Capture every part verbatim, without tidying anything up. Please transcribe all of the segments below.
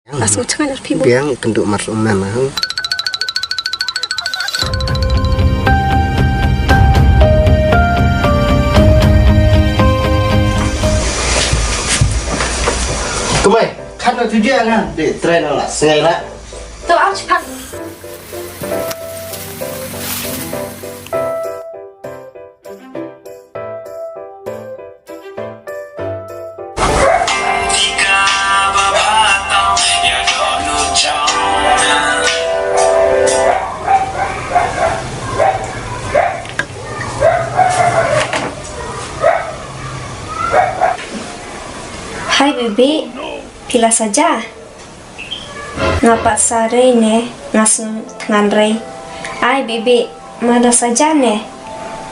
Asuk chang ar phi mo. Biang kynduh mar um mem, ha. Kumai, khat na tu je nga, de try na la, sngai la. To, au chipat. Hai, Bibi. Phi la saja? Nga pat sa rei ne, nga sngew thngan rei. Ai, Bibi, mada saja ne?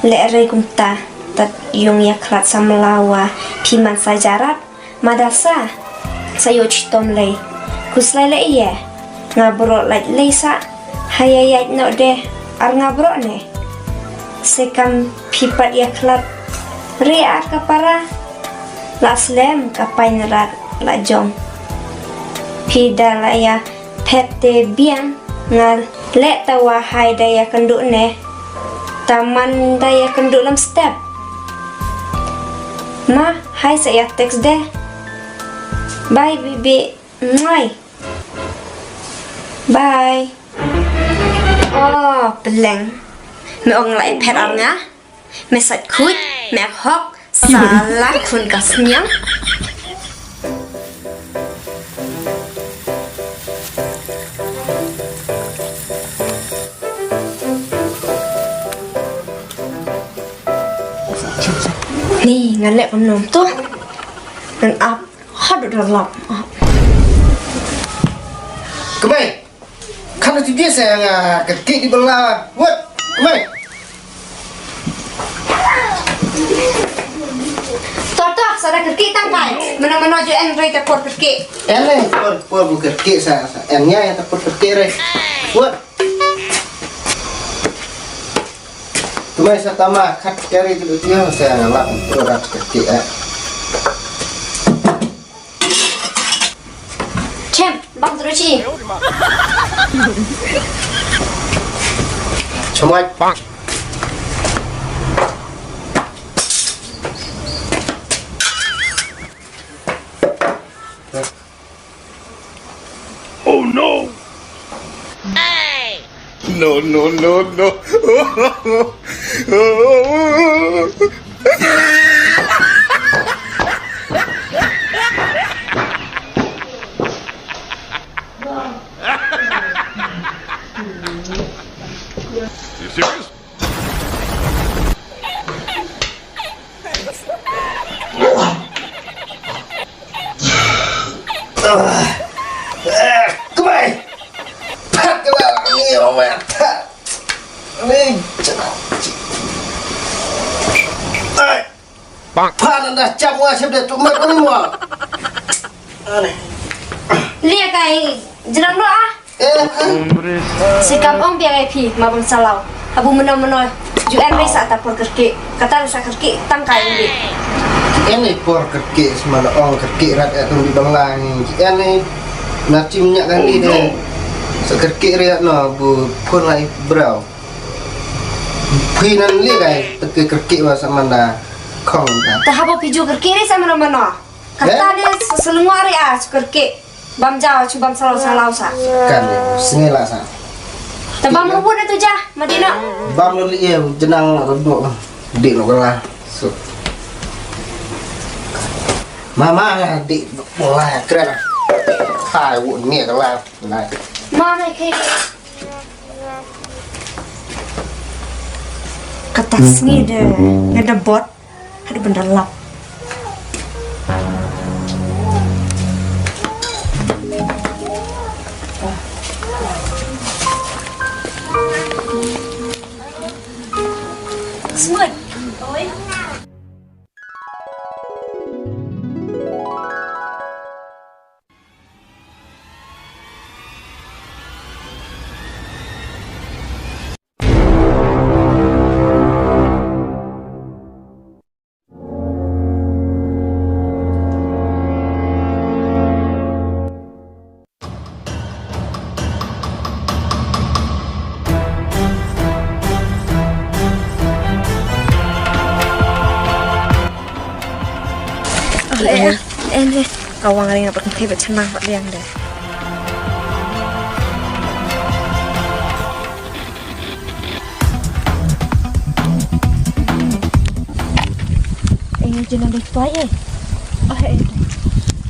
Leh rei kumta, tad ïong ïakhlad samla wa phi man saja rat, mada sa. Sa ïoh chitom lei. Khuslai lei ïa. Nga baroh lait lei sa. Ha ïaid noh de, ar nga baroh ne. Sa kam phi pat ïakhlad. Rei ar ka para. La slem ka pain rat la jong. Phi da la ïa phet te biang, nga leh ta wa hai da ïa kynduh ne. Ta man da ïa kynduh lem step. Ma, hai sa ïa text de. Bye, Bibi. Mwai. Bye. Oh, peleng. Me ong la ïa phet ar nga. Me sait khuid, me hok, sala khun ka sniang. Ni, ngan leh kumno to. Ngan ap, haduh da lap. Kumai. Kan tu dia saya nga kyrkieh di bela. Wat, mai. To to, sa da kyrkieh tang kai. Mano mano ju en rei ta por kyrkieh. En rei por por bu kyrkieh sa, sa en nya ta por kyrkieh rei. Wat. Tu mai sa tama khat kari tu dia saya nga lap tu rat kyrkieh eh. Chem, bang terus ci. Cemai. Oh no. No, no, no, no. You serious? Kumai. Pat ka ba ni ong ma. Ni. Ai. Pat nda cham wa sep de tu mat ni mo. Ani. Lia kai jram lo ah. Eh, eh. Sikam ong biang ai phi ma bam salau. Abu meno meno. Ju en rei sa ta por kyrkieh. Kata sa kyrkieh tang kai ni. En ni por kyrkieh sma ong kyrkieh rat eh tung di bang lang. En ni na chim nyak kali de. Sa kyrkieh rei no bu phone lai brau. Phi nan li kai teke kyrkieh wa sa manda khong ta. Ta habo phi ju kyrkieh rei sa mano mano. Kata de selengwa rei ah kyrkieh. Bam jaw chu bam salau salau sa. Kan, sngi la sa. Te bam rubu de tu ja, ma dino. Bam lo li eh, jenang rubu. Di no kala. So. Mama ya di bola ya kren. Hai wu ni kala. Nai. Ma nai ke. Kata sngi de, ngada bot. Haduh ban da lap. Smooth. Ka wang ring na pat kynthei ba chynang pat liang de. Eh, jin nang dei tuai eh. Oh, eh.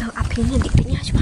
Tang api ni dik dik nya cuma.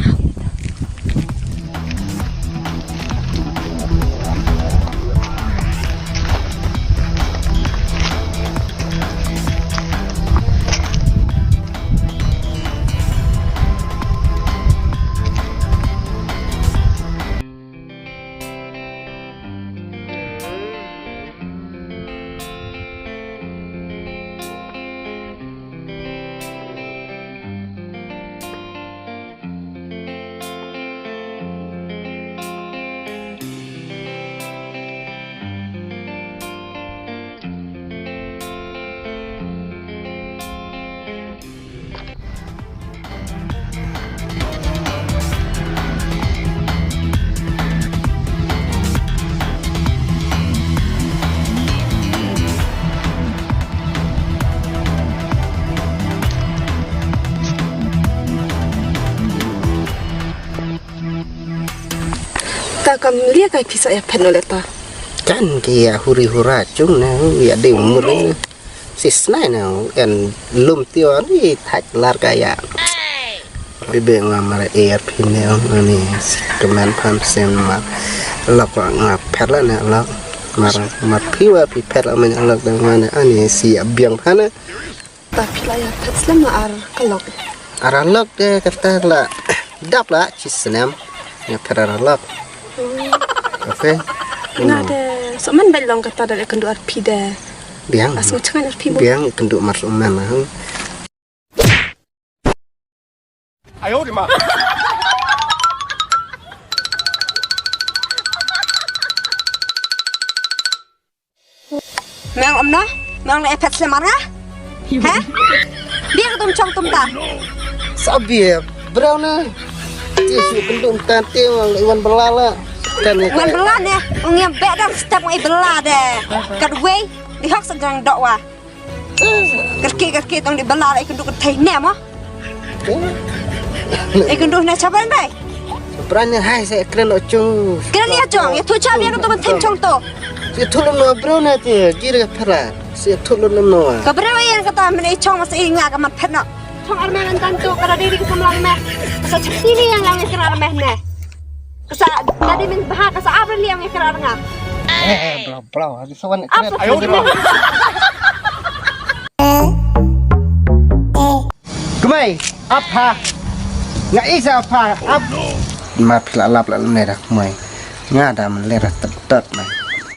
Ta kam lia kai pisa ya phen le ta. Kan ki ya huri hura chung na ya de umur ni. Si snai na en lum tio ni thak lar ka ya. Bi be nga mar er phi ne ni kemen phan sen mar. Lok nga phet la ne lok mar mar phi wa phi phet la men lok de ma ne ani si ya biang phan ne. Ta phi la ya phet slem na ar ka lok. Ar lok de kata la dap la chi snem. Ya phet ar lok. Okay. Nga de so man bel long kata da le kendu ar phi de. Biang. As ngu chengan ar phi mo. Biang kendu mar so man. Ayo di ma. Meng om na, meng na epet slemar nga. He? Dia ketum chong tum ta. Sabi brau na. Ti su kendum tan ti wang iwan belala. Kan wan bela ne, ong yang bek dang step ngai bela de. Kat wei, di hok segang dok wa. Kat ki kat ki tong di bela la ikun duk thei ne mo. Ikun duk ne chaban bai. Branya hai se kren lo chung. Kren ya chung, ya tu chabi ya tu kan tem chung tu. Si thulun no brau na ti, jira phara. Si thulun no. Ka brau yang kata men i chung mas i nga ka mat phet no. Chung armeh ngan tan tu, kada diri ka samlang meh. Sa chini yang lang kena armeh ne. Kasa dadi min bha kasa abra liang ngi kra nga. Eh, bro, bro, hadi sawan kra. Ayo di ma. Kmai, ap ha. Nga isa ap ha, ap. Ma phi la lap la ne dak mai. Nga da man le ra tet tet mai.